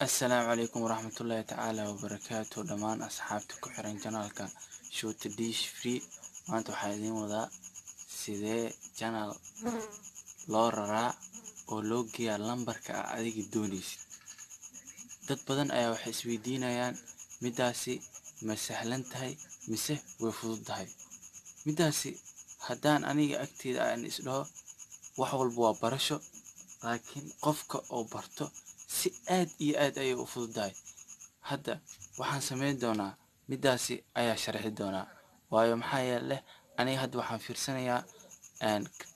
Assalaamu calaykum waraxmatullaahi tacaala wabarakaatu. Dhammaan asxaabta ku xiran channelka Shoot Dish Free, maanta waxaa idiin wadaa sidee channel loo raraa oo loo geeyaa lambarka aa adiga dooneysid. Dad badan ayaa waxay isweydiinayaan, midaasi ma sahlan tahay mise way fududahay? Midaasi haddaan aniga agteyda aan isdhaho, wax walba waa barasho, laakiin qofka oo barto si aad iyo aad ayay u fududahay. Hadda waxaan sameyn doonaa midaasi ayaa sharxi doonaa, waayo maxaa yeele aniga hadda waxaan fiirsanayaa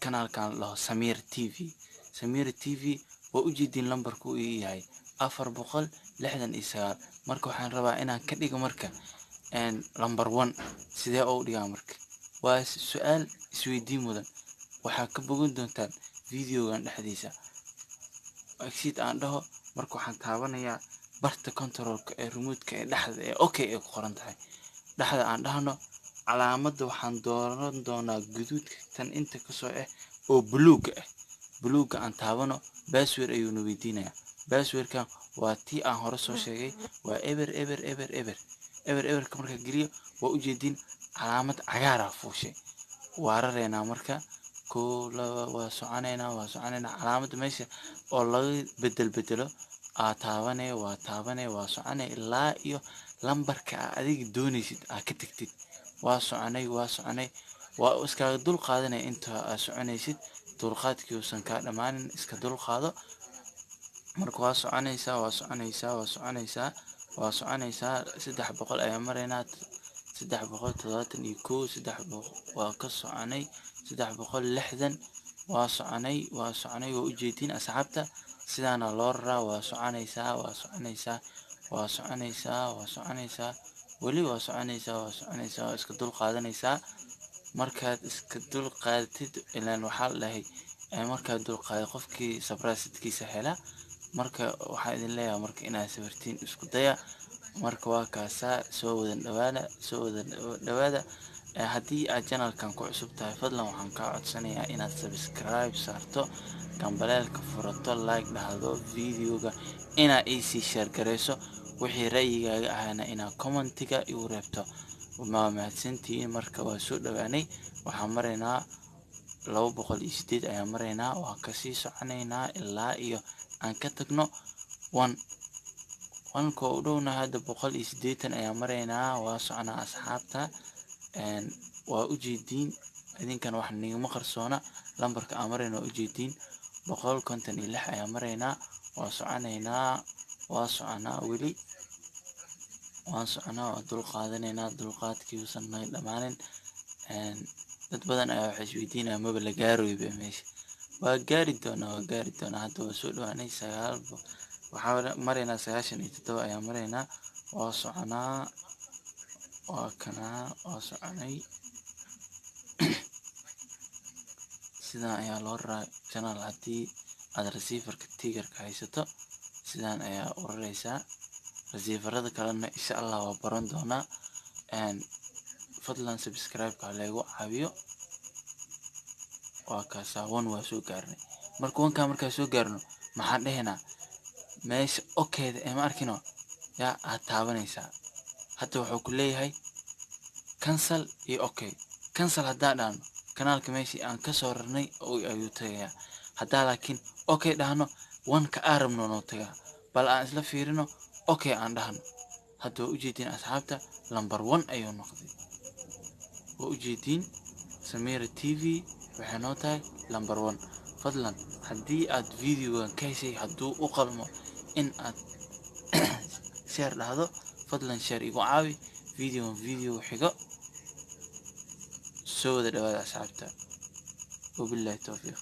kanaalkan la dhaho Samir TV. Samir TV waa ujeediin, lambarku uu yahay 469. Marka waxaan rabaa inaan ka dhigo marka number one. Sidee ugu dhigaa? Marka waa su-aal isweydiin mudan. Waxaa ka bogan doontaan videogan dhexdiisa. Exit aan dhaho. Marka waxaan taabanayaa barta controlka ee remote-ka ee dhexda ee okay ay ku qoran tahay. Dhexda aan dhahno, calaamadda waxaan dooran doonaa guduudka tan inta kasoo ah oo buluuga ah. Buluuga aan taabano. Password ayuuna weydiinayaa. Passwordkan waa tii aan hore soo sheegay, waa eber eber eber eber eber. Eberka markaa geliyo, waa ujeedin, calaamad cagaaraa fuushay. Waa rareynaa marka, kow, laba, waa soconeynaa, waa soconeynaa. Calaamadda meesha oo laga bedel bedelo aa taabanaya, waa taabanaya, waa soconaya ilaa iyo lambarka aa adiga dooneysid aa ka tagtid. Waa soconay, waa soconay, waa iskaga dul qaadanaya inta aa soconaysid. Dulqaadkii uusan kaa dhammaanin, iska dul qaado. Marka waa soconaysaa, waa soconaysaa, waa soconaysaa, waa soconaysaa. 300 ayaa maraynaa, 371, 300 waa ka soconay, 360. Waa soconay, waa soconay. Waa ujeediin asxaabta, sidaana loo raraa. Waa soconaysaa, waa soconaysaa, waa soconaysaa, waa soconaysaa, weli waa soconaysaa, waa soconaysaa, waa iska dul qaadanaysaa. Markaad iska dul qaadatid, ilaan waxaa la dhahay markaad dul qaada, qofkii sabraa sidkiisa hela. Marka waxaa idin leeyahay, marka inaad sawirtiin isku daya. Marka waa kaasaa. Soo wadan dhawaada, soo wada dhawaada. Haddii aad channelkan ku cusub tahay, fadlan waxaan kaa codsanayaa inaad subscribe saarto, gambaleelka furato, like dhahdo videoga, inaad iisii share gareyso, wixii ra'yigaaga ahana inaad commentiga igu reebto. Waa mahadsantihiin. Marka waa soo dhawaanay, waxaan maraynaa 208 ayaan maraynaa. Waa kasii soconaynaa ilaa iyo aan ka tagno one. Oneka u dhowna hadda, 180 ayaan maraynaa. Waa soconaa asxaabta, waa ujeediin idinkana, wax nigama qarsoona. Lambarka aan marayna waa ujeediin, 156 ayaan maraynaa. Waa soconaynaa, waa soconaa, weli waan soconaa, waa dul qaadanaynaa. Dulqaadkii uusan naga dhamaanin. Dad badan ayaa waxay isweydiinaya, maba la gaaroyba meesha? Waa gaari doonaa, waa gaari doonaa. Hadda waa soo dhawaanay, sagaal waxaa maraynaa, 97 ayaa maraynaa. Waa soconaa, waa kanaa, waa soconay. Sidaan ayaa loo raraa channel. Haddii aad receiverka Tigerka haysato, sidaan ayaa u raraysaa. Receiverada kalena insha Allah waa baran doonaa. Fadlan subscribe-ka laygu caawiyo. Waa kaasaa, one waa soo gaarnay. Marka one-kaa markaa soo gaarno, maxaan dhehaynaa? Meesha okeyda ee ma arkino yaa aad taabanaysaa. Hadda wuxuu ku leeyahay cancel iyo okay. Cancel haddaan dhahno, kanaalka meeshii aan kasoo rarnay ayuu tagayaa. Haddaa laakiin okay dhahno, one-ka aan rabno noo tagaa. Bal aan isla fiirino. Okay aan dhahno. Hadda waa ujeediin asxaabta, number one ayuu noqday. Waa ujeediin, Samira TV waxay noo tahay number one. Fadlan haddii aad videogan ka heshay, hadduu u qalmo in aad share dhahdo, fadlan share igu caawi. Videogan video xigo, soo wada dhawaada asxaabta. Wabillahi towfiiq.